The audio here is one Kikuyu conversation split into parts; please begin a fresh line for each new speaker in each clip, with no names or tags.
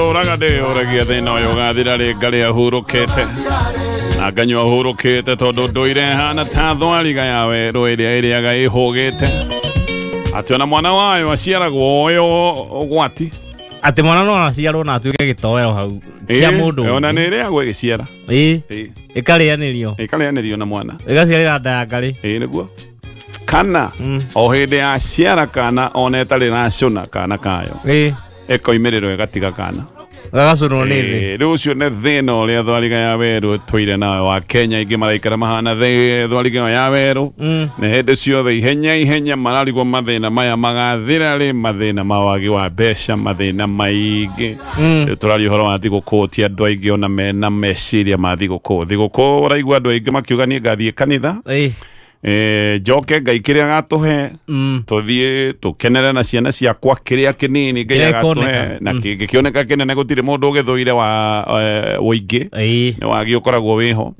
Ndũraga ndĩyũragia thĩna ũyũ ũgathira rĩ, ngarĩa hurũkĩte na nganyua hurũkĩte, tondũ ndũire hana ta thwariga ya werũ ĩrĩa ĩrĩaga ĩhũgĩte, atĩ ona mwana wayo aciaragwo ũyũ ũgwati.
Atĩ mwana no aciarwo na atuĩke gĩtoero hau kĩa mũndũ
Ona
ũngĩ.
nĩ ĩrĩagwo ĩgĩciara.
Ĩkarĩanĩrio.
Ĩkarĩanĩrio na mwana.
Ĩgaciarĩra nda ya ngarĩ.
Ĩĩ, nĩguo, kana o hĩndĩ yaciara kana ona ĩtarĩ racũna kana kayo, ĩkoimĩrĩrwo ĩgatiga kana.
Gagacũnwo nĩ thĩ.
Rĩu ũcio nĩ thĩna ũrĩa thwariga ya werũ tũire nayo wa Kenya. Aingĩ maraikara mahana thwariga ĩyo ya werũ na hĩndĩ ciothe ihenya ihenya mararigwo mathĩna maya magathira rĩ, mathĩna ma wagi wa mbeca, mathĩna maingĩ. Rĩu tũraria ũhoro wa thigũkũ, ti andũ aingĩ ona mena meciria ma thigũkũ. Thigũkũ ũraigua andũ aingĩ makiuga niĩ ngathiĩ kanitha, njoke Ngai kĩrĩa agatũhe, tũthiĩ tũkenere na ciana ciakwa kĩrĩa kĩnini Ngai
Kĩrĩa
agatũhe
kĩoneka.
na kĩngĩkĩoneka kĩnene, gũtirĩ mũndũ ũgĩthũire wa ũingĩ nĩ wagi ũkoragwo wĩho.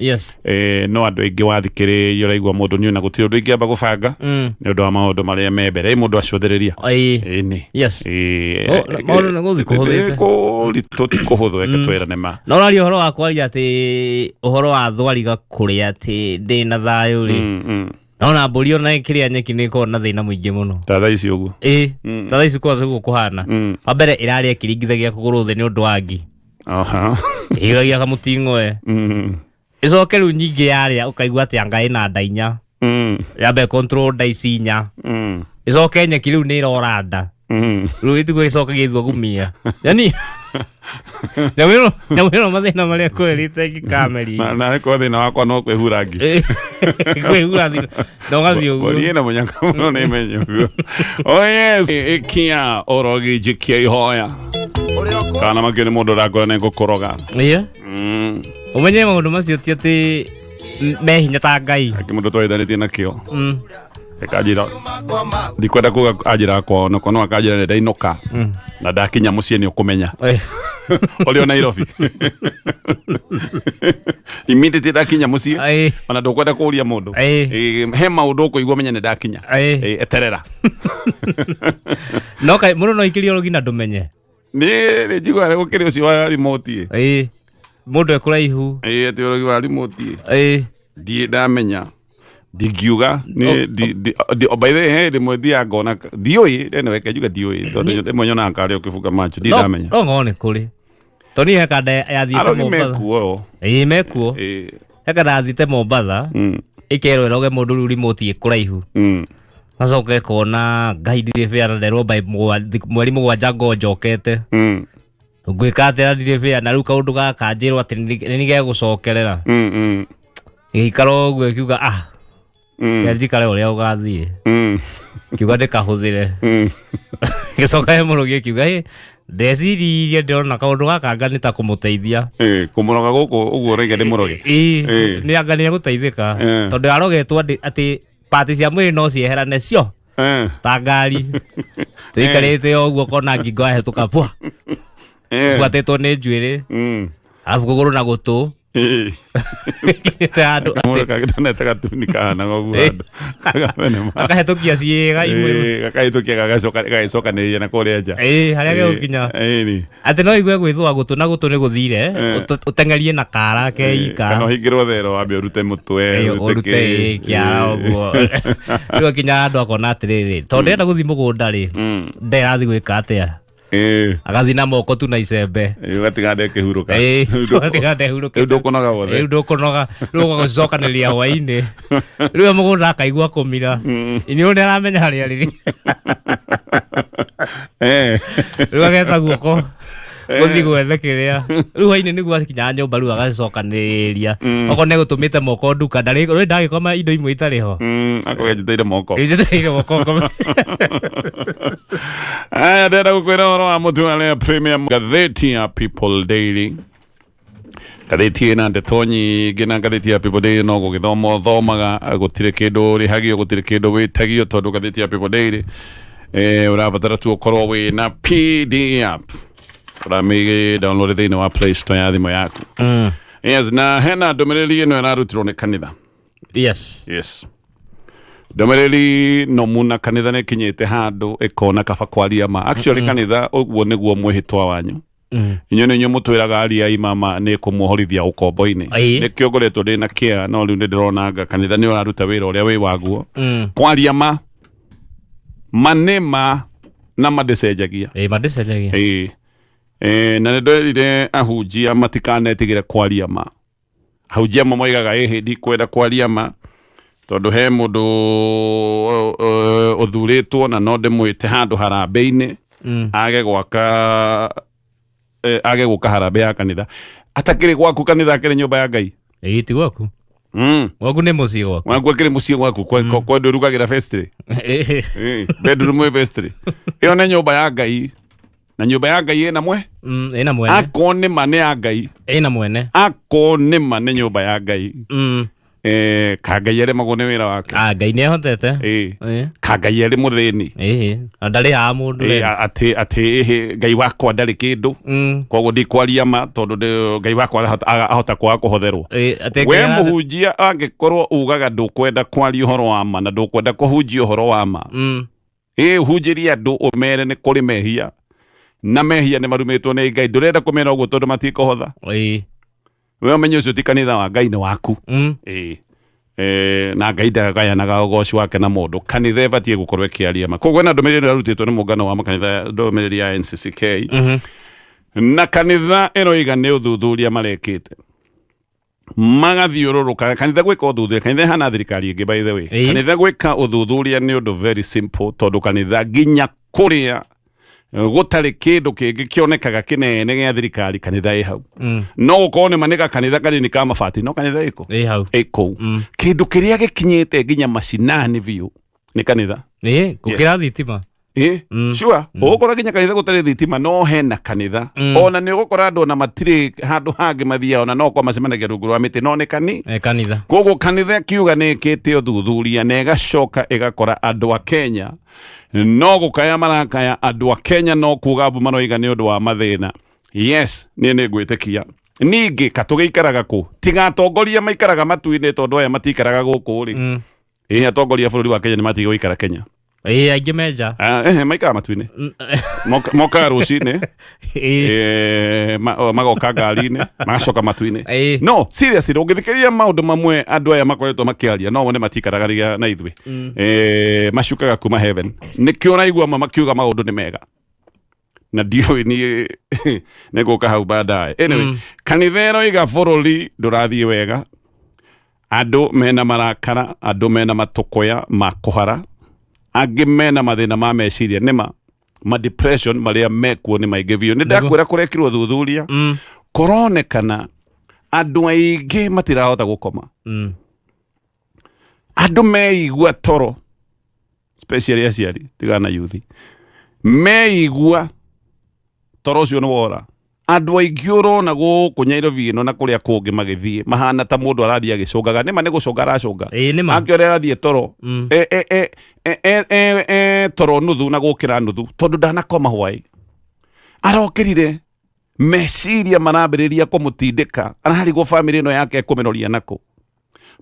No andũ aingĩ wathikĩrĩria ũraigua mũndũ nĩ ona gũtirĩ ũndũ ingĩamba gũbanga nĩ ũndũ wa maũndũ marĩa me mbere. Ĩ mũndũ acũthĩrĩria. Ĩni.
Oh, maũndũ nĩ gũthiĩ kũhũthĩte.
Kũritũ ti kũhũthũ, reke twĩrane ma.
Na ũraria ũhoro wa kwaria atĩ ũhoro wa thwariga kũrĩa atĩ ndĩ na thayũ rĩ, nona mbũri ona ĩkĩrĩa nyeki nĩ ĩkoragwo na thĩna mũingĩ mũno.
Ta thaa ici ũguo.
Ĩ, ta thaa ici kwanza ũguo kũhana, wa mbere ĩrarĩa ĩkĩringithagia kũgũrũ thĩ nĩ ũndũ wa ngi. Ĩhuragia kamũting'oe. Ĩcoke rĩu nyingĩ yarĩa ũkaigua atĩ anga ĩna nda inya. Yambe control nda ici inya. Ĩcoke nyeki rĩu nĩ ĩrora nda. Rĩu ĩtiguo ĩcokagia ithũgumia, yani nyamũ ĩno mathĩna marĩa kwĩrĩte ĩngĩkameri.
Na nĩ thĩna wakwa no kwĩhura ngi.
Kwĩhura thĩna na ũgathiĩ ũguo.
Mbũri ĩna mũnyaka mũno nĩ menye ũguo. Oh yes, ĩkia ũrogi njikia ihoya kana makio nĩ mũndũ ũrakora nĩ ngũkũroga.
Ĩĩ. Ũmenye maũndũ macio ti atĩ me hinya ta Ngai.
Akĩ mũndũ twaithanĩtie nakĩo ĩkanjĩra ndikwenda kuga, anjĩra kwao nako no akanjĩra nĩ ndainũka na ndakinya mũciĩ nĩ ũkũmenya. Ũrĩ o Nairobi, immediately ndakinya mũciĩ, ona ndũkwenda kũria mũndũ. He maũndũ ũkũigua menye nĩ ndakinya. Eterera.
No kaĩ mũndũ no aikĩrie ũrogi na ndũmenye?
Nĩ njiguaga gũkĩrĩ ũcio wa remote.
Ĩĩ, mũndũ e kũraihu.
Ĩ, atĩ ũrogi wa remote.
Ĩĩ.
Ndiĩ ndamenya, ndingiuga nĩ by the way, he rĩmwe thiaga ngona, ndiũĩ, anyway, reke njuge ndiũĩ, tondũ rĩmwe nyonaga karĩ ũkĩbunga macho, ndirĩ ndamenya.
No ng'o nĩ kũrĩ, tondũ niĩ he kanda yathiĩte
Arogi
Mombatha.
mekuo.
Ĩĩ, mekuo. He kanda yathiĩte Mombatha, ĩkerwo ĩroge mũndũ rĩu remote ĩ kũraihu. Gacoka ĩkona Ngai ndirĩ bĩa na nderwo by mweri 7 ngo njokete. Ngwĩka atĩa na ndirĩ bĩa na rĩu kaũndũ gaka njĩrwo atĩ nĩ nĩgegũcokerera. Gĩikara ũguo ĩkiuga, ah, kĩa njikare ũrĩa ũgathiĩ. Kiuga ndĩkahũthĩre. Gĩcoka he mũrũgi ĩkiuga, ĩ, ndeciririe ndĩrona kaũndũ gaka anga nĩ ta kũmũteithia.
Kũmũroga gũkũ ũguo ũraiga ndĩmũroge.
Ĩĩ, nĩ anga nĩ egũteithĩka. Tondũ arogetwo atĩ pati cia mwĩrĩ no cieherane cio ta ngari tũikarĩte o ũguo kona ngingo yahetũka bua, buatĩtwo nĩ njuĩrĩ, arabu kũgũrũ na gũtũ kinyĩte handũ atĩ
Mũndũ kangĩtonete gatuni kahanaga ũguo handũ gakabene ma.
Akahetũkia ciĩga imwe.
Gakahĩtũkia gagacoka gagĩcokanĩrĩria na kũrĩa nja.
Ĩĩ, harĩa gegũkinya.
Ĩĩ.
Atĩ no igue gwĩthũa gũtũ na gũtũ nĩ gũthire, ũteng'erie na kara ke ika.
Kana ũhingĩrwo thero wambe ũrute mũtwe.
Ũrute
kĩ.
Kĩara ũguo. Rĩu akinya handũ akona atĩrĩrĩ, tondũ ndĩrenda gũthiĩ mũgũnda rĩ, nderathiĩ gwĩka atĩa? Agathiĩ na moko tu na icembe.
Ũgatiga ndekĩhurũka.
Ĩĩ, ũgatiga ndehurũkĩte.
Rĩu ndũkũnoga wothe.
Rĩu ndũkũnoga, rĩu ũgagũcokanĩrĩria hwainĩ. Rĩu we mũgũnda akaigua kũmira inyuĩ nĩ aramenya harĩa rĩrĩ. Rĩu ageta guoko gũthiĩ gwethe kĩrĩa, rĩu hwainĩ nĩguo akinya nyũmba, rĩu agacokanĩrĩria okorwo nĩ egũtũmĩte moko nduka, ndarĩ rĩu ndagĩkoma indo imwe itarĩ ho.
Akorwo enjiteire moko.
Ĩnjĩtĩire moko ngome.
Aya, ndĩrenda gũkwĩra ũhoro wa mũtu wa Premium, ngathĩti ya People Daily. Ngathĩti ĩna ndeto nyingĩ, na ngathĩti ya People Daily no gũgĩthoma ũthomaga, gũtirĩ kĩndũ ũrĩhagio, gũtirĩ kĩndũ wĩtagio, tondũ ngathĩti ya People Daily ũrabatara tu ũkorwo wĩna PD app, ũramĩ download thĩinĩ wa Play Store ya thimũ yaku. Yes, na hena ndũmĩrĩri ĩno ĩrarutirwo nĩ kanitha. Yes, ndũmĩrĩri nomu na kanitha nĩ ĩkinyĩte handũ ĩkona kaba kwaria ma. Actually, kanitha ũguo nĩguo mwĩhĩtwa wanyu. Inyuĩ nĩ inyuĩ mũtwĩraga ariai mama nĩ kũmuohorithia ũkombo-inĩ. Nĩkĩo ngoretwo ndĩ na kĩeha, no rĩu nĩ ndĩrona anga kanitha nĩ ũraruta wĩra ũrĩa wĩ waguo. Kwaria ma, ma nĩ ma na ma ndĩcenjagia.
Ĩĩ, ma ndĩcenjagia.
Ĩĩ. Na nĩ nderire ahunjia matikanetigĩre kwaria ma. Ahunjia amwe moigaga ĩhĩ ndikwenda kwaria ma tondũ he mũndũ ũthurĩtwo na no ndĩmwĩte handũ harambĩ-inĩ age gwaka age gũka harambĩ ya kanitha atakĩrĩ gwaku kanitha akĩrĩ nyũmba ya Ngai.
Ĩĩ, ti gwaku. Gwaku nĩ mũciĩ gwaku.
Gwaku akĩrĩ mũciĩ gwaku kwa ndũrugagĩra vestry. Bedroom ĩ vestry ĩyo nĩ nyũmba ya Ngai na nyũmba ya Ngai ĩna mwe.
Ĩna mwene.
Akorwo nĩ ma nĩ ya Ngai.
Ĩna mwene.
Akorwo nĩ ma nĩ nyũmba ya Ngai. Ka Ngai aremagwo nĩ wĩra wake?
Ah, Ngai nĩ ahotete.
Ka Ngai arĩ mũthĩni?
Na ndarĩhaga mũndũ.
Atĩ ĩhĩ Ngai wakwa ndarĩ kĩndũ. Koguo ndikwaria ma tondũ Ngai wakwa ahota kwaga kũhotherwo. We mũhunjia angĩkorwo ugaga ndũkwenda kwaria ũhoro wa ma na ndũkwenda kũhunjia ũhoro wa ma, ĩ hunjĩria andũ ũmere nĩ kũrĩ mehia na mehia nĩ marumĩtwo nĩ Ngai, ndũrenda kũmera ũguo tondũ matikũhotha. We ũmenye ũcio ti kanitha wa Ngai, nĩ waku. Na Ngai ndagayanaga ũgoci wake na mũndũ. Kanitha ĩbatiĩ gũkorwo ĩkĩaria ma. Koguo ĩna ndũmĩrĩri ĩrĩa ĩrutĩtwo nĩ mũngano wa makanitha, ndũmĩrĩri ya NCCK. Na kanitha ĩroiga nĩ ũthuthuria marekĩte, magathiũrũrũka kanitha gwĩka ũthuthuria. Kanitha ĩhana thirikari ĩngĩ, by the way. Kanitha gwĩka ũthuthuria nĩ ũndũ very simple, tondũ kanitha nginya kũrĩa gũtarĩ kĩndũ kĩngĩ kĩonekaga kĩnene gĩa thirikari, kanitha ĩ hau. No gũkorwo nĩ ma nĩ gakanitha kanini ka mabati, no kanitha ĩkũ?
Ĩ hau.
Ĩ kũu. Kĩndũ kĩrĩa gĩkinyĩte nginya macinani biũ nĩ kanitha.
Ĩĩ, gũkĩra thitima.
Sure. Ũgũkora nginya kanitha gũtarĩ thitima no hena kanitha. Ona nĩ ũgũkora andũ ona matirĩ handũ hangĩ mathiaga, ona no kwa macemanagia rungu rwa mĩtĩ, no nĩ kani
Kanitha.
Koguo kanitha ĩkiuga nĩ ĩkĩte ũthuthuria na ĩgacoka ĩgakora andũ a Kenya no gũkaya marakaya, andũ a Kenya no kuga mbu maroiga nĩ ũndũ wa mathĩna. Yes, niĩ nĩ ngwĩtĩkia. Ningĩ katũgĩikaraga kũ tiga atongoria maikaraga matu-inĩ, tondũ aya matikaraga gũkũ rĩ. Ĩĩ, atongoria a bũrũri wa Kenya nĩ matige gũikara Kenya.
Ĩĩ, aingĩ menja.
Maikaraga matu-inĩ. Mokaga rũcinĩ, magoka ngari-inĩ, magacoka matu-inĩ. No seriously, ũngĩthikĩrĩria maũndũ mamwe andũ aya makoretwo makĩaria, no wone matikaraga na ithuĩ. Macukaga kuma heaven, nĩkĩo ũraigua amwe makiuga maũndũ nĩ mega na ndiũĩ niĩ nĩ ngũka hau baadaye. Anyway, kanitha ĩroiga bũrũri ndũrathiĩ wega, andũ mena marakara, andũ mena matũkũya ma kũhara, angĩ mena mathĩna ma meciria, nĩma ma depression marĩa mekuo nĩ maingĩ biũ. Nĩ ndakwĩra kũrekirwo thuthuria, kũronekana andũ aingĩ matirahota gũkoma. Andũ meigua toro, especially aciari tigana yuthi, meigua toro ũcio nĩ wora. Andũ aingĩ ũrona gũkũ Nyairobi ĩno na kũrĩa kũngĩ magĩthiĩ mahana ta mũndũ arathiĩ agĩcũngaga. Nĩma nĩ gũcũnga aracũnga.
Ĩĩ, nĩma.
Angĩ ũrĩa arathiĩ toro toro nuthu na gũkĩra nuthu tondũ ndanakoma hwaĩ, arokĩrire meciria marambĩrĩria kũmũtindĩka, ararigwo bamĩrĩ ĩno yake ĩkũmĩroria nakũ,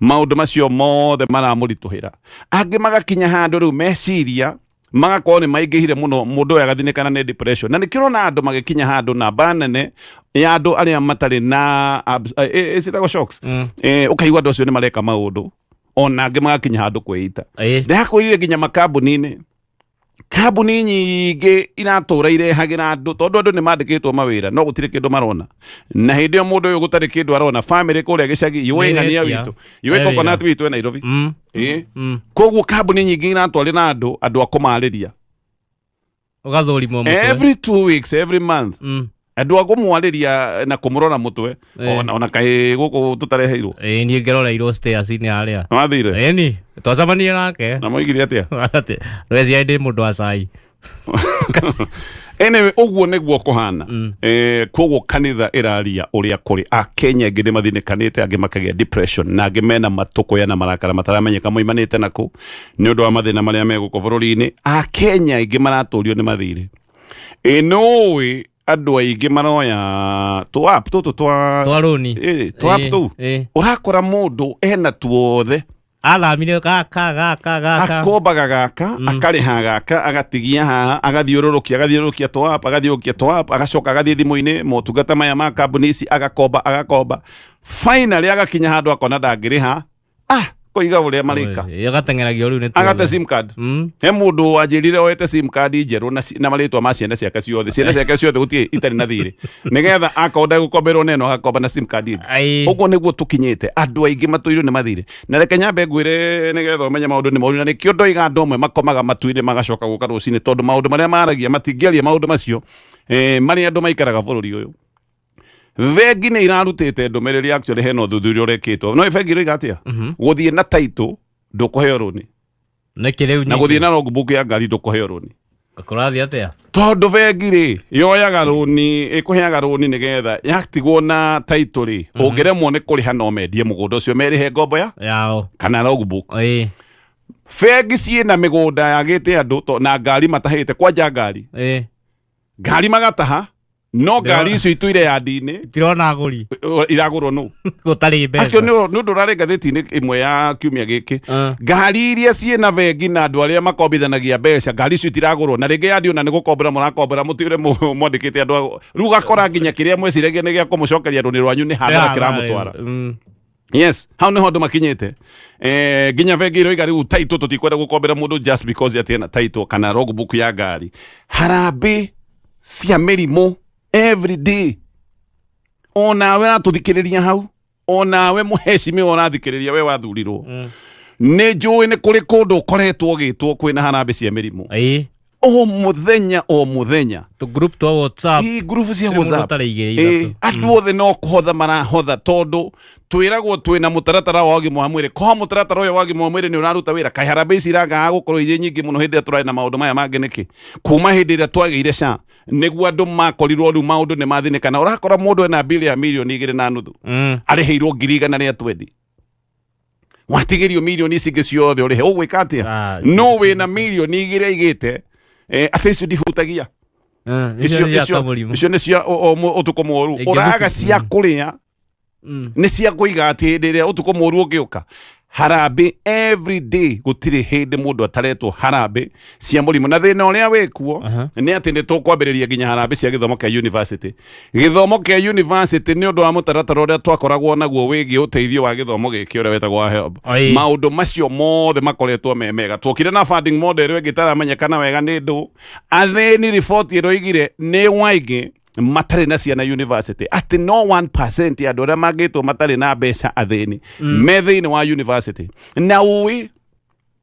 maũndũ macio mothe maramũritũhĩra. Angĩ magakinya handũ rĩu meciria magakorwo nĩ maingĩhire mũno, mũndũ ũyũ agathinĩkana nĩ depression, na nĩkĩo ũrona andũ magĩkinya handũ namba nene ya andũ arĩa matarĩ na ciĩtagwo shocks. Ũkaigua andũ acio nĩ mareka maũndũ, ona angĩ magakinya handũ kwĩita. Ndĩrakwĩrire nginya makambuni-inĩ, kambuni nyingĩ iratũra irehagĩra andũ tondũ andũ nĩ mandĩkĩtwo mawĩra no gũtirĩ kĩndũ marona, na hĩndĩ ĩyo mũndũ ũyũ gũtarĩ kĩndũ arona, famĩlĩ kũrĩa gĩcagi yũĩ ng'ania
Nĩĩretia.
witũ yũĩ
Ĩrĩa.
coconut witũ e Nairobi. Koguo kambuni nyingĩ iratwarĩra andũ andũ a kũmarĩria.
Ũgathũrimwo mũtwe.
Every 2 weeks, every month, andũ a kũmwarĩria na kũmũrora mũtwe. Ona kaĩ gũkũ tũtareheirwo.
Ĩĩ, niĩ ngeroreirwo stairs-inĩ harĩa.
Wathire?
Ĩni, twacemanirie nake.
Na moigire atĩa?
Atĩ, rweci ndĩ mũndũ wa cai.
Anyway, ũguo nĩguo kũhana. Koguo kanitha ĩraria ũrĩa kũrĩ. Akenya aingĩ nĩ mathinĩkanĩte, angĩ makagĩa depression na angĩ mena matũkũya na marakara mataramenyeka moimanĩte nakũ nĩ ũndũ wa mathĩna marĩa me gũkũ bũrũri-inĩ. Akenya aingĩ maratũrio nĩ mathirĩ. Ĩ nĩũĩ andũ aingĩ maroya tũ app tũtũ twa
Twa rũni.
Ĩ, tũ app tũu. Ũrakora mũndũ ena tuothe.
Athamire gaka gaka gaka.
Akombaga gaka, akarĩha gaka, agatigia haha, agathiũrũrũkia, agathiũrũrũkia to app, agathiũrũrũkia to app, agacoka agathiĩ thimũ-inĩ motungata maya ma kambuni ici, agakomba, agakomba, finally agakinya handũ akona ndangĩrĩha, ah, koiga ũrĩa marĩka.
Ĩ, agateng'eragio rĩu nĩ
Agate
tuothe.
sim card. He mũndũ wanjĩrire oete sim card njerũ na marĩtwa ma ciana ciake ciothe, ciana ciake ciothe gũtirĩ itarĩ na thirĩ, nĩgetha akorwo ndegũkomberwo neno agakomba na sim card ĩngĩ.
Ai.
Ũguo nĩguo tũkinyĩte, andũ aingĩ matũirwo nĩ mathirĩ. Na reke nyambe ngwĩre nĩgetha ũmenye maũndũ nĩ moru, na nĩkĩo ndoiga andũ amwe makomaga matu-inĩ magacoka gũka rũcinĩ, tondũ maũndũ marĩa maragia matingĩaria maũndũ macio, marĩa andũ maikaraga bũrũri ũyũ. Bengi nĩ irarutĩte ndũmĩrĩri, actually hena ũthuthuria ũrekĩtwo. No bengi ĩroiga atĩa? Gũthiĩ na title ndũkũheo rũni.
Nĩkĩ rĩu
Na
nyingĩ?
Gũthiĩ na logbook ya ngari ndũkũheo rũni.
Kũrathiĩ atĩa?
Tondũ bengi rĩ, yoyaga rũni, ĩkũheaga rũni nĩgetha yatigwo na title rĩ, ũngĩremwo nĩ kũrĩha no mendie mũgũnda ũcio merĩhe ngombo ya
Yao.
kana logbook.
Ĩ.
Bengi ciĩna mĩgũnda yagĩte andũ na ngari matahĩte, kwanja ngari.
Ĩ.
Ngari magataha, no ngari icio itũire yandi-inĩ.
Tirona agũri.
Iragũrwo nũ?
Gũtarĩ mbeca.
Acio nĩ ũndũ ũrarĩ ngathĩti-inĩ ĩmwe ya kiumia gĩkĩ. Ngari iria ciĩna bengi na andũ arĩa makombithanagia mbeca, ngari icio itiragũrwo, na rĩngĩ yandi ona nĩ gũkombora mũrakombora, mũtire mwandĩkĩte andũ rĩu ũgakora nginya kĩrĩa mweciragia nĩ gĩa kũmũcokeria rũni rwanyu nĩ hathara kĩramũtwara. Yes, hau niho andũ makinyĩte. Nginya bengi iroiga rĩu title tũtikwenda gũkombera mũndũ just because atĩ ena title kana logbook ya ngari. Harambĩ cia mĩrimũ every day. Onawe ũratũthikĩrĩria hau, onawe mũhecimiwa ũrathikĩrĩria, we wathurirwo, nĩ njũĩ nĩ kũrĩ kũndũ ũkoretwo ũgĩtwo kwĩna harambĩ cia mĩrimũ.
Ĩ.
O mũthenya, o mũthenya.
Tũ group twa WhatsApp.
Ĩ, ngurubu cia
Gũtirĩ mũndũ
WhatsApp.
ũtarĩ igĩrĩ,
Ĩ,
ithatũ.
Andũ othe no kũhotha marahotha, tondũ twĩragwo twĩna mũtaratara wa ũgima wa mwĩrĩ. Koha mũtaratara ũyũ wa ũgima wa mwĩrĩ nĩ ũraruta wĩra, kaĩ harambĩ ici irangaga gũkorwo irĩ nyingĩ mũno hĩndĩ ĩrĩa tũrarĩ na maũndũ maya mangĩ nĩkĩ? Kuma hĩndĩ ĩrĩa twagĩire SHA nĩguo andũ makorirwo rĩu maũndũ nĩ mathinĩka, na ũrakora mũndũ ena mbili ya 2.5 mirioni arĩhĩirwo 120,000, watigĩrio mirioni ici ingĩ ciothe ũrĩhe, ũgwĩka atĩa?
Ah,
No wĩna 2 mirioni aigĩte, atĩ icio ndihutagia.
Icio
Icio
nĩ cia
icio
kamũrimũ.
Icio nĩ cia ũtukũ mũru.
Ingĩthuki-
Ũraga cia kũrĩa, nĩ cia kũiga atĩ hĩndĩ ĩrĩa ũtukũ mũru ũngĩũka. Harambĩ every day, gũtirĩ hĩndĩ mũndũ ataretwo harambĩ cia mũrimũ. Na thĩna ũrĩa wĩkuo nĩ atĩ nĩ tũkwambĩrĩria nginya harambĩ cia gĩthomo kĩa university. Gĩthomo kĩa university, nĩ ũndũ wa mũtaratara ũrĩa twakoragwo naguo wĩgiĩ ũteithio wa gĩthomo gĩkĩ ũrĩa wetagwo wa HELB,
Oi.
maũndũ macio mothe makoretwo me mega. Tuokire na funding model ĩngĩ ĩtaramenyekana wega nĩ ndũ athĩni. Riboti ĩroigire nĩ waingĩ matarĩ na ciana university, atĩ no 1% ya andũ arĩa mangĩtwo matarĩ na mbeca athĩni me thĩinĩ wa university. Na ũĩ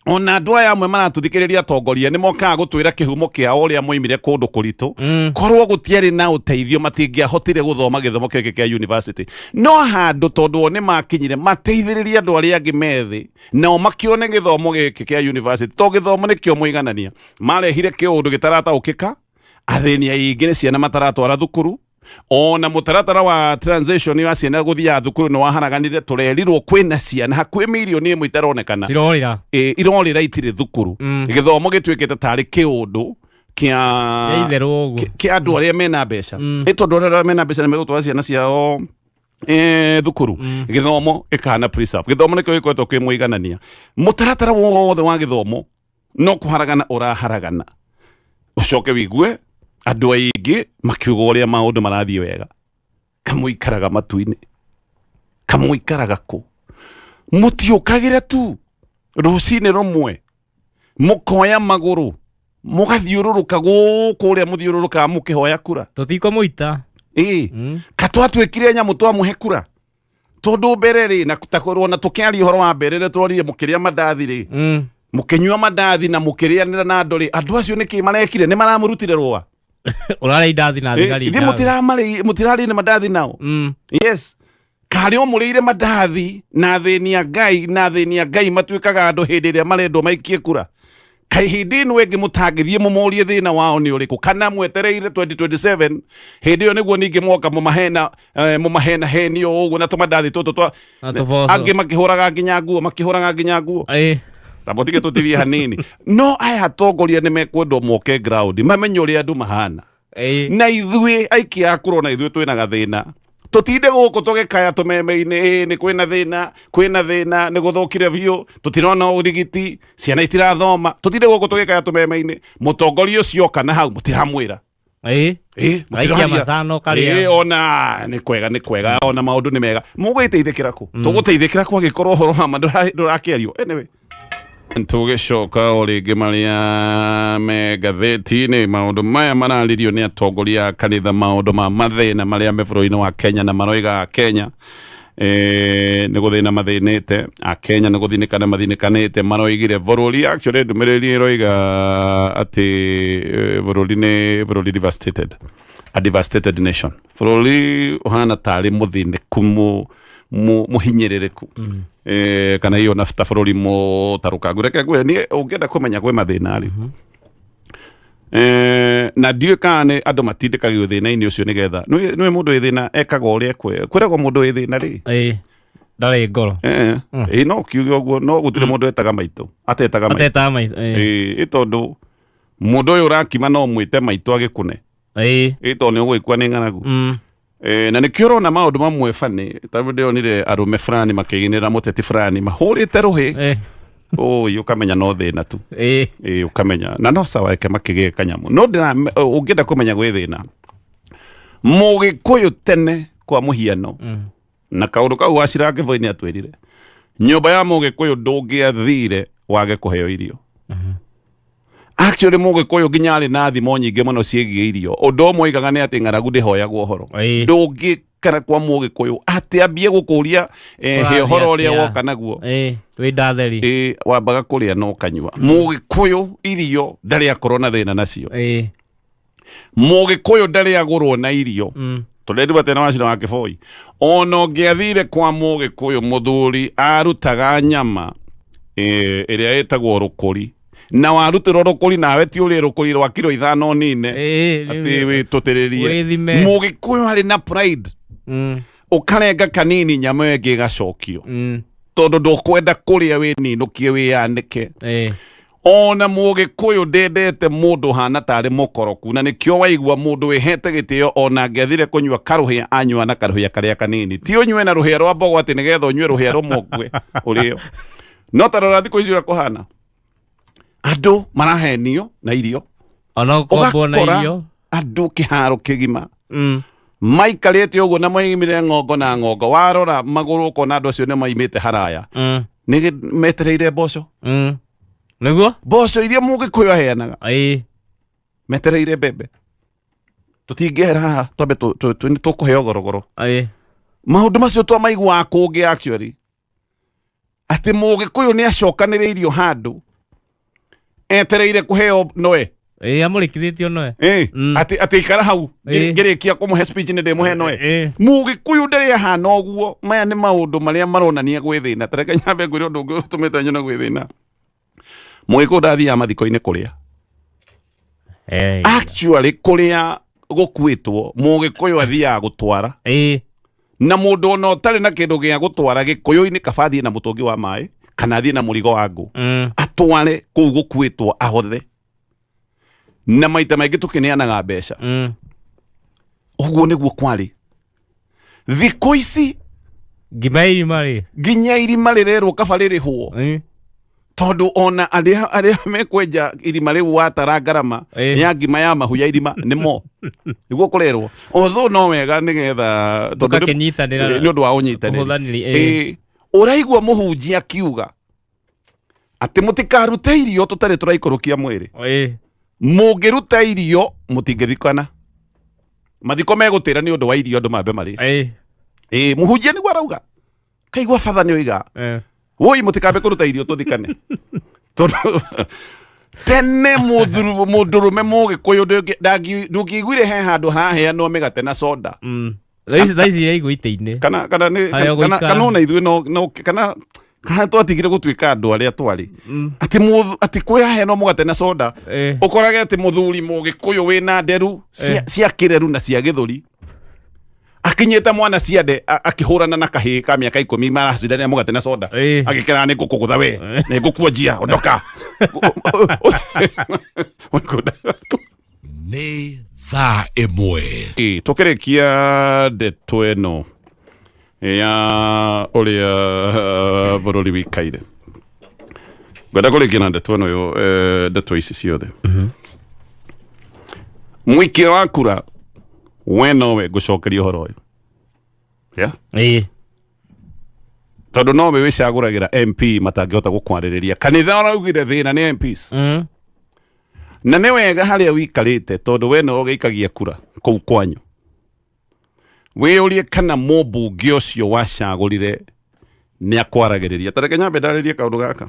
ona andũ aya amwe maratũthikĩrĩria, atongoria, nĩ mokaga gũtwĩra kĩhumo kĩao ũrĩa moimire kũndũ kũritũ. Korwo gũtiarĩ na ũteithio matingĩahotire gũthoma gĩthomo gĩkĩ kĩa university. No handũ tondũ o nĩ makinyire mateithĩrĩrie andũ arĩa angĩ methĩ nao makĩone gĩthomo gĩkĩ kĩa university, to gĩthomo nĩkĩo mũiganania. Marehire kĩũndũ gĩtarataũkĩka, athĩni aingĩ nĩ ciana mataratwara thukuru. Ona mũtaratara wa transition wa ciana gũthiaga thukuru nĩ waharaganire. Tũrerirwo kwĩna ciana hakuhĩ 1 mirioni itaronekana.
Cirorĩra.
Ĩ, irorĩra itirĩ thukuru. Gĩthomo gĩtuĩkĩte tarĩ kĩũndũ kĩa
Kĩa itherũ ũguo.
Kĩa andũ arĩa mena mbeca. Ĩ tondũ arĩa mena mbeca nĩ megũtwara ciana ciao thukuru, gĩthomo ĩkahana preserve. Gĩthomo nĩkĩo gĩkoretwo kĩ mũiganania. Mũtaratara wothe wa gĩthomo no kũharagana ũraharagana. Ũcoke wigue andũ aingĩ makiuga ũrĩa maũndũ marathiĩ wega. Kamũikaraga matu-inĩ, kamũikaraga kũ? Mũtiũkagĩre tu rũcinĩ rũmwe mũkoya magũrũ mũgathiũrũrũka gũkũ ũrĩa mũthiũrũrũkaga mũkĩhoya kura.
Tũtikũmũita.
Ĩĩ, katwatuĩkire nyamũ twamũhe kura, tondũ mbere rĩ, na takorwo na tũkĩaria ũhoro wa mbere rĩ, tũrorire mũkĩrĩa mandathi rĩ, mũkĩnyua mandathi na mũkĩrĩanĩra na andũ rĩ, andũ acio nĩkĩ marekire? Nĩ maramũrutire rũa.
Ũrarĩa indathi na thigari.
Ithuĩ
indathi.
Mũtirarĩire mandathi nao. Yes, karĩ o mũrĩire mandathi na athĩni a Ngai, na athĩni a Ngai matuĩkaga andũ hĩndĩ ĩrĩa marendwo maikie kura. Kaĩ hĩndĩ ĩno ĩngĩ mũtangĩthiĩ mũmorie thĩna wao nĩ ũrĩkũ, kana mwetereire 2027 hĩndĩ ĩyo nĩguo ningĩ mwoka mũmahena, mũmahena heni o ũguo na tũmandathi tũtũ twa
Na tũboco.
Angĩ makĩhũraga nginya nguo, makĩhũraga nginya nguo.
Ĩ.
Tamũtige tũtithie hanini. No aya atongoria nĩ mekwendwo moke ground mamenye ũrĩa andũ mahana.
Ĩ.
Na ithuĩ aikia a kura, ona ithuĩ twĩna gathĩna. Tũtinde gũkũ tũgĩkaya tũmeme-inĩ, ĩ nĩ kwĩna thĩna, kwĩna thĩna, nĩ gũthũkire biũ, tũtirona ũrigiti, ciana itirathoma. Tũtinde gũkũ tũgĩkaya tũmeme-inĩ, mũtongoria ũcio oka na hau mũtiramwĩra.
Ĩĩ.
Ĩ,
Gaikia
mũtiraria.
matano karĩa.
Ĩ, ona nĩ kwega, nĩ kwega, ona maũndũ nĩ mega. Mũgũgĩteithĩkĩra kũ? Tũgũteithĩkĩra kũ angĩkorwo ũhoro wa ma ndũrakĩario? Anyway, tũgĩcoka o rĩngĩ marĩa me ngathĩti-inĩ, maũndũ maya mararirio nĩ atongoria a kanitha, maũndũ ma mathĩna marĩa me bũrũri-inĩ wa Kenya, na maroiga Kenya nĩ gũthĩna mathĩnĩte, Akenya nĩ gũthinĩkana mathinĩkanĩte. Maroigire bũrũri, actually ndũmĩrĩri ĩroiga atĩ bũrũri nĩ bũrũri devastated, a devastated nation, bũrũri ũhana tarĩ mũthĩnĩku, mũhinyĩrĩrĩku, kana iyo na ta bũrũri mũtarũkangu. Reke ngwĩre niĩ, ũngĩenda kũmenya kwĩ mathĩna rĩ, na ndiũĩ kana nĩ andũ matindĩkagio thĩna-inĩ ũcio nĩgetha nĩwĩ mũndũ wĩ thĩna ekaga ũrĩa kwĩragwo mũndũ wĩ thĩna rĩ.
Ĩĩ, ndarĩ ngoro.
Ĩĩ, no kiuge ũguo, no gũtirĩ mũndũ etaga maitũ atetaga maitũ.
Atetaga maitũ, ĩĩ.
Ĩĩ, tondũ mũndũ ũyũ ũrakima no mwĩte maitũ agĩkũne. Ĩĩ, tondũ nĩ ũgũgĩkua nĩ ng'aragu. Na nĩkĩo ũrona maũndũ mamwe bani tondũ ndĩronire arũme fulani makĩinĩra mũteti fulani mahũrĩte rũhĩ. Ũi, ũkamenya no thĩna tu. Ĩĩ, ũkamenya na no sawa, eke makĩgĩe kanyamũ, no ndĩra ũngĩenda kũmenya gwĩ thĩna, Mũgĩkũyũ tene kwa mũhiano, na kaũndũ kau wacira Kĩboi nĩ atwĩrire, nyũmba ya Mũgĩkũyũ ndũngĩathire wage kũheo irio. Actually Mũgĩkũyũ nginya arĩ na thimo nyingĩ mũno ciĩgiĩ irio. Ũndũ ũmwe oigaga nĩ atĩ ng'aragu ndĩhoyagwo ũhoro. Ndũngĩkara kwa Mũgĩkũyũ atĩ ambie gũkũria he
Ũrathiĩ
ũhoro ũrĩa
atĩa?
woka naguo.
Ĩĩ, wĩ ndatheri.
Wambaga kũrĩa na ũkanyua. Mũgĩkũyũ irio ndarĩ akorwo na thĩna nacio. Mũgĩkũyũ ndarĩ agũrwo na irio. Tũrerirwo tena wacira wa Kĩboi, ona ũngĩathire kwa Mũgĩkũyũ mũthuri arutaga nyama ĩrĩa ĩtagwo rũkũri, na warutĩrwo rũkũri nawe ti ũrĩe rũkũri rwa kiro 5 nine atĩ wĩtũtĩrĩrie.
Wĩthime.
Mũgĩkũyũ arĩ na pride. Ũkarenga kanini, nyama ĩyo ĩngĩ ĩgacokio, tondũ ndũkwenda kũrĩa wĩninũkie wĩyanĩke. Ona Mũgĩkũyũ ndendete mũndũ hana tarĩ mũkoroku, na nĩkĩo waigua mũndũ wĩhete gĩtĩo ona angĩathire kũnyua karũhĩa, anyua na karũhĩa karĩa kanini, ti ũnyue na rũhĩa rwa mbogo atĩ nĩgetha ũnyue rũhĩa rũmwe ũkue ũrĩo. No ta rora thikũ ici ũrĩa kũhana, andũ marahenio na irio.
Ona ũkombwo na
Ũgakora
irio.
andũ kĩharo kĩgima maikarĩte ũguo na moimire ng'ongo na ng'ongo, warora magũrũ ũkona andũ acio nĩ maimĩte haraya, nĩ metereire mboco.
Nĩguo.
Mboco iria Mũgĩkũyũ aheanaga. Metereire mbembe. Tũtingĩehera haha twambe nĩ tũkũheo gorogoro. Maũndũ macio twamaiguaga kũngĩ, actually atĩ Mũgĩkũyũ nĩ acokanĩrĩirio handũ etereire kũheo noe.
Ĩĩ, amũrĩkithĩtio noe.
Atĩ ikara hau, ngĩrĩkia kũmũhe speech nĩ ndĩmũhe noe. Mũgĩkũyũ ndarĩ ahana ũguo. Maya nĩ maũndũ marĩa maronania gwĩ thĩna. Ta reke nyambe ngwĩre ũndũ ũngĩ ũtũmĩte nyone gwĩ thĩna. Mũgĩkũyũ ndathiaga mathiko-inĩ kũrĩa. Actually kũrĩa gũkuĩtwo, Mũgĩkũyũ athiaga gũtwara. Na mũndũ ona ũtarĩ na kĩndũ gĩa gũtwara gĩkũyũ-inĩ, kaba athiĩ na mũtũngi wa maĩ kana athiĩ na mũrigo wa ngũ, atware kũu gũkuĩtwo ahothe. Na maita maingĩ tũkĩneanaga mbeca. Ũguo nĩguo kwarĩ. Thikũ ici
Ngima irima rĩ.
Nginya irima rĩrerwo kaba rĩrĩhwo, tondũ ona arĩa mekwenja irima rĩu, watara ngarama ya ngima ya mahu ya irima nĩmo nĩguo kũrerwo, although no wega nĩgetha tondũ
Tũgakĩnyitanĩra.
Nĩ ũndũ wa ũnyitanĩri.
Ũhũthanĩri.
Ũraigua mũhunjia akiuga atĩ mũtikarute irio tũtarĩ tũraikũrũkia mwĩrĩ. Mũngĩruta irio mũtingĩthikana, mathiko megũtĩra nĩ ũndũ wa irio andũ mambe marĩe. Mũhunjia nĩguo arauga, kaigua batha nĩ oiga, woi mũtikambe kũruta irio tũthikane, tondũ tene mũndũrũme Mũgĩkũyũ ndũngĩiguire he handũ haraheanwo mĩgate na soda.
Thaa ici iraigwo itĩ-inĩ.
Kana nĩ
Haya,
kana
gũikara.
kana ona ithuĩ no kana twatigire gũtuĩka andũ arĩa twarĩ, atĩ kwĩraheanwo mũgate na soda, ũkorage atĩ mũthuri Mũgĩkũyũ wĩna nderu cia kĩreru na cia gĩthũri akinyĩte mwana ciande, akĩhũrana na kahĩĩ ka mĩaka 10 maracindanĩra mũgate na soda, agĩkera nĩ ngũkũgũtha we, nĩ ngũkuonjia ondoka.
Nĩ thaa 1.
Tũkĩrĩkia ndeto ĩno ya ũrĩa bũrũri wĩikaire, ngwenda kũrĩkia na ndeto ĩno ndeto ici ciothe. Mũikia wa kura, we nowe ngũcokeria ũhoro ũyũ, yeah?
Ĩĩ.
Tondũ nowe wĩcagũragĩra MP matangĩhota gũkwarĩrĩria. Kanitha ũraugire thĩna nĩ MPs. Na nĩ wega harĩa wikarĩte, tondũ we nowe ũgĩikagia kura kũu kwanyu, wĩyũrie kana mũmbunge ũcio wacagũrire nĩ akwaragĩrĩria. Ta reke nyambe ndarĩrie kaũndũ gaka.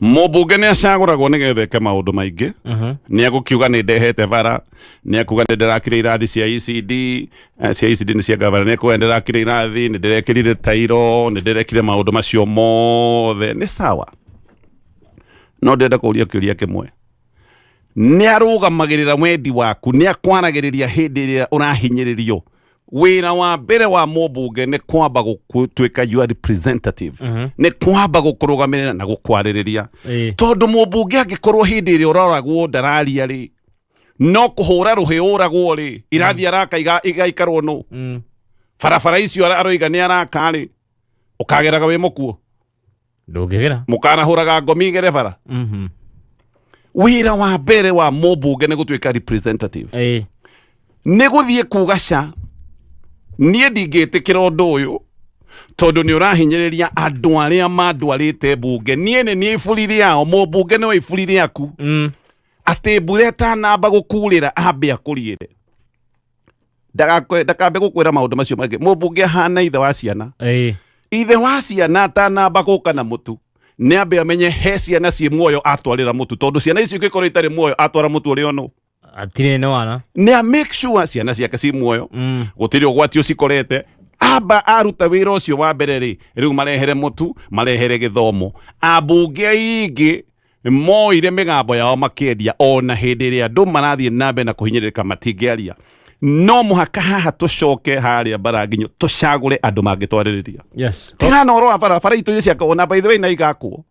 Mũmbunge nĩ acagũragwo nĩgetha eke maũndũ maingĩ. Nĩ egũkiuga nĩ ndehete bara, nĩ ekuga nĩ ndĩrakire irathi cia ECD, cia ECD nĩ cia gavana, nĩ ekuga nĩ ndĩrakire irathi, nĩ ndĩrekĩrire tairo, nĩ ndĩrekire maũndũ macio mothe, nĩ sawa. No ndĩrenda kũũria kĩũria kĩmwe: nĩ arũgamagĩrĩra wendi waku? Nĩ akwaragĩrĩria hĩndĩ ĩrĩa ũrahinyĩrĩrio? Wĩra wa mbere wa mũmbunge nĩ kwamba gũtuĩka your representative, nĩ kwamba gũkũrũgamĩrĩra na gũkwarĩrĩria. Tondũ mũmbunge angĩkorwo hĩndĩ ĩrĩa ũroragwo ndararia rĩ, no kũhũra rũhĩ ũragwo rĩ, irathi araka igaikarwo nũ? Barabara icio aroiga nĩ araka rĩ, ũkageraga wĩ mũkuo?
Ndũngĩgera.
Mũkanahũraga ngomi igere bara. Wĩra wa mbere wa mũmbunge nĩ gũtuĩka representative, nĩ gũthiĩ kuga, "Ca, niĩ ndingĩtĩkĩra ũndũ ũyũ, tondũ nĩ ũrahinyĩrĩria andũ arĩa mandwarĩte mbunge. Niĩ nĩ niĩ iburi rĩao." Mũmbunge nĩwe iburi rĩaku. Atĩ mbura ĩtanamba gũkurĩra, ambe akũriĩre. Ndakambe gũkwĩra maũndũ macio mangĩ. Mũmbunge ahana ithe wa ciana. Ithe wa ciana atanamba gũka na mũtu, nĩ ambe amenye he ciana ciĩ muoyo atwarĩra mũtu, tondũ ciana icio ingĩkorwo itarĩ muoyo, atwara mũtu ũrĩa ũnũ.
Atirĩ nĩ wana.
Nĩ a make sure ciana ciake ci muoyo, gũtirĩ ũgwati ũcikorete. Amba aruta wĩra ũcio wa mbere rĩ, rĩu marehere mũtu, marehere gĩthomo. Ambunge aingĩ moire mĩgambo yao makĩendia, ona hĩndĩ ĩrĩa andũ marathiĩ na mbere na kũhinyĩrĩrĩka matingĩaria. No mũhaka haha tũcoke harĩa mbaranginyo, tũcagũre andũ mangĩtwarĩrĩria. Tigana ũhoro wa barabara itũ iria ciakagwo na, by the way, na igakwo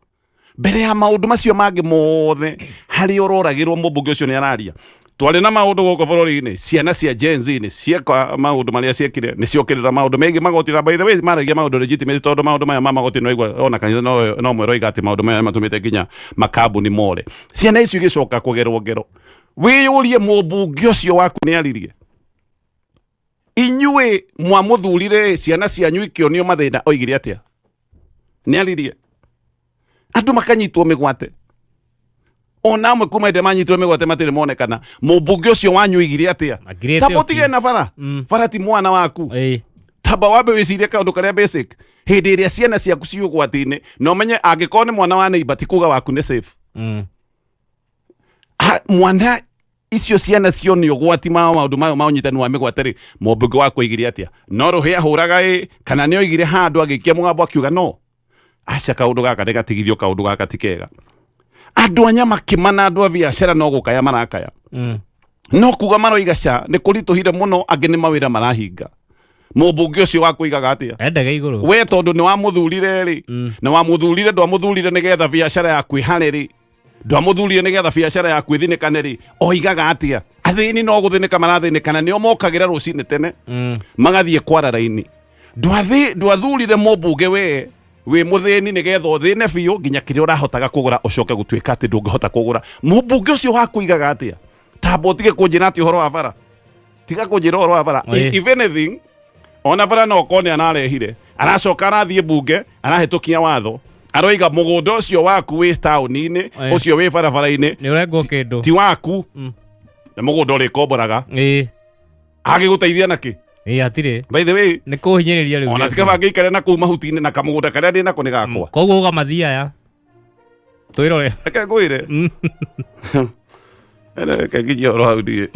mbere ya maũndũ macio mangĩ mothe. Harĩa ũroragĩrwo, mũmbunge ũcio nĩ araria? Twarĩ na maũndũ gũkũ bũrũri-inĩ, ciana cia Gen Z nĩ cieka maũndũ marĩa ciekire, nĩ ciokĩrĩra maũndũ megiĩ magoti, na by the way maragia maũndũ legitimate, tondũ maũndũ maya ma magoti no igua ona kanitha no mwero iga atĩ maũndũ maya matũmĩte nginya makambuni more. Ciana icio igĩcoka kũgerwo ngero. Wĩyũrie, mũmbunge ũcio waku nĩ aririe? Inyuĩ mwamũthurire, ciana cianyu ikĩonio mathĩna, oigire atĩa? Nĩ aririe? Andũ makanyitwo mĩgwate, ona amwe kuma hĩndĩ manyitwo mĩgwate matirĩ monekana. Mũmbunge ũcio wanyu oigire atĩa?
Akirĩte.
Tamba ũtige na bara. Bara ti mwana waku. Tamba wambe wĩcirie kaũndũ karĩa basic. Hĩndĩ ĩrĩa ciana ciaku ci ũgwati-inĩ, na ũmenye angĩkorwo nĩ mwana wa neighbor, ti kuga waku nĩ safe. Ha, mwana icio ciana cionio ũgwati ma maũndũ mayo ma ũnyitani wa mĩgwate rĩ, mũmbunge waku oigire atĩa? No rũhĩ ahũraga ĩ, kana nĩ oigire handũ agĩikia mũgambo akiuga, "No aca, kaũndũ gaka nĩ gatigithio, kaũndũ gaka ti kega"? Andũ a nyama kĩma na andũ a biacara no gũkaya marakaya. No kuga maroiga ca nĩ kũritũhire mũno, angĩ nĩ mawĩra marahinga. Mũmbunge ũcio waku oigaga atĩa?
Endaga igũrũ.
We tondũ nĩ wamũthurire rĩ, na wamũthurire, ndwamũthurire nĩgetha biacara yaku ĩhare rĩ, ndwamũthurire nĩgetha biacara yaku ĩthinĩkane rĩ, oigaga atĩa? Athĩni no gũthĩnĩka marathĩnĩkana, nĩo mokagĩra rũcinĩ tene magathiĩ kwara raini. Ndwathurire mũmbunge we wĩ mũthĩni nĩgetha ũthĩne biũ nginya kĩrĩa ũrahotaga kũgũra ũcoke gũtuĩka atĩ ndũngĩhota kũgũra. Mũmbunge ũcio waku oigaga atĩa? Tamba ũtige kũnjĩra atĩ ũhoro wa bara, tiga kũnjĩra ũhoro wa bara. If anything, ona bara no okorwo nĩ ararehire, aracoka arathiĩ mbunge, arahĩtũkia watho, aroiga mũgũnda ũcio waku wĩ taũni-inĩ, ũcio wĩ barabara-inĩ,
Nĩ ũrengwo kĩndũ.
ti waku, na mũgũnda ũrĩkomboraga. Agĩgũteithia nakĩ?
Ĩĩ, hatirĩ.
By the way,
Nĩ kũhinyĩrĩria rĩu.
Ona tiga bangĩikare na kũu mahuti-inĩ na kamũgũnda karĩa ndĩ nako nĩ gakwa.
Koguo ũgamathia aya twĩrore.
Reke ngwĩre, reke nginyie ũhoro hau ndiĩ.